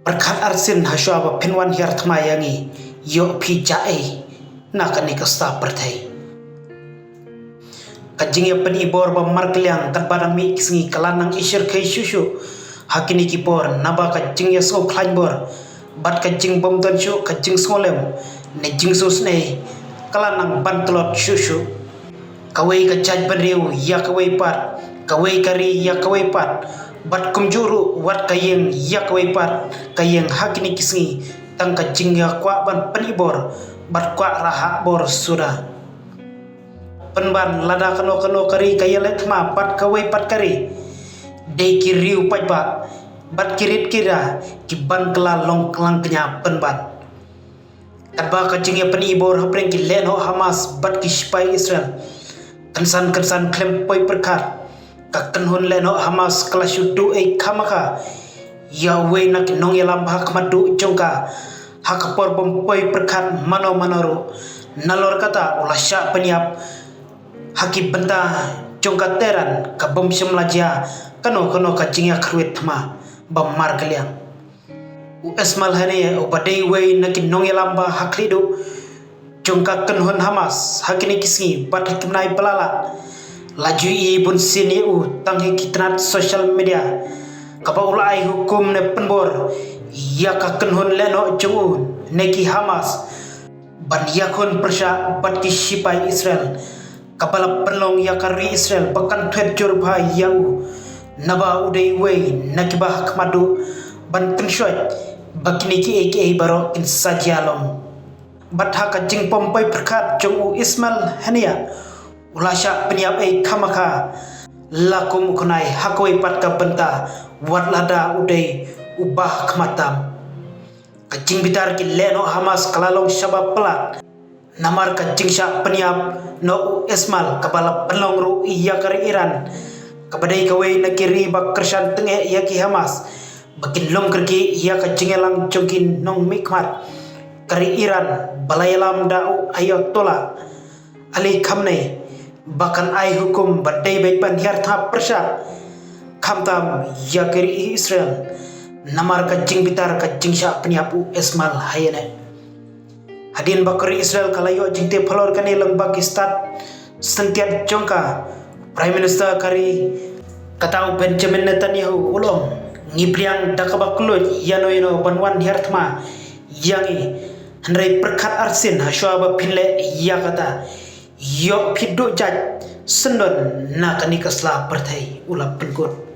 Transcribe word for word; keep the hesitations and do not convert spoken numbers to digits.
Pyrkhat arsien hashwa ba phin wan hiar thma ïa ngi, ïoh phi jia ei na kane ka sla pyrthei. Ka jingïapyni bor ba markylliang katba dang mih ki sngi ka la nang ishyrkhei shuh shuh ha kine ki por, naba ka jingïasngewkhlaiñ bor bad ka jingbymdon shuh ka jingsngewlem ne jingsngewsynei ka la nang ban tlot shuh shuh. Kawei ka jaitbynriew ïa kawei pat, kawei ka ri ïa kawei pat, bad kumjuh ruh wat ka ïing ïa kawei pat ka ïing ha kine ki sngi, tang ka jingïakwah ban pyni bor bad kwah rahak bor suda. Pynban lada kano kano ka ri ka ïaleh thma bad kawei pat ka ri, dei ki riew paidbah bad ki rit ki ra kiban kylla long klang kñia pynban. Katba ka jingïapyni bor hapdeng ki lehnoh Hamas bad ki shipai Israel kynsan kynsan khlem poi pyrkhat, ka kynhun lehnoh Hamas ka la shu duh ei khamkha ïa uwei na ki nongïalam ba ha khmat duh jong ka ha ka por bym poi pyrkhat mano mano ruh. Nalor kata u la shah pynïap ha ki bynta jong ka Tehran ka bym shym la jia kano kano ka jingïakyrwit thma ba markylliang. U Ismail Haniyeh uba dei uwei na ki nongïalam ba ha khlieh duh jong ka kynhun Hamas ha kine ki sngi bad ha ki bnai ba la leit, la ju ïohi bunsien ïa u tang ha ki tnat social media, kaba u la ai hukum ne pynbor ïa ka kynhun lehnoh jong u ne ki Hamas ban ïakhun pyrshah bad ki shipai Israel, kaba la pynlong ïa ka ri Israel ba kan thwet jur bha ïa u, naba u dei uwei na kiba ha khmat duh ban pynshoit ba kine kiei kiei baroh kin sa jia long. Bad ha ka jingpom poi pyrkhat jong u Ismail Haniyeh, u la shah pynïap ei khamkha, la kum u khynnai ha kawei pat ka bynta, wat lada u dei uba ha khmat tam. Ka jingbitar ki lehnoh Hamas ka la long shaba palat namar ka jingshah pynïap noh u Ismail, kaba la pynlong ruh ïa ka ri Iran, kaba dei kawei na ki ri ba kyrshan tyngeh ïa ki Hamas, ba kin lum kyrkieh ïa ka jingïalang jong ki nongmihkhmat ka ri Iran ba la ïalam da u Ayatollah Ali Khamenei ba kan ai hukum ba dei beit ban hiar thma pyrshah khamtam ïa ka ri Israel namar ka jingbitar ka jingshah pynïap u Ismail Haniyeh. Hadien ba ka ri Israel ka la ïoh jingtip halor kane lyngba ki stad syntiat jong ka, Prime Minister ka ri kata u Benjamin Netanyahu u la ong, ngi pdiang da kaba kylluid ïano ïano ban wan hiar thma ïa ngi, hynrei pyrkhat arsien hashwa ba phin leh ïa kata, ïoh phi duh jait syndon na kane ka sla pyrthei, u la pynkut.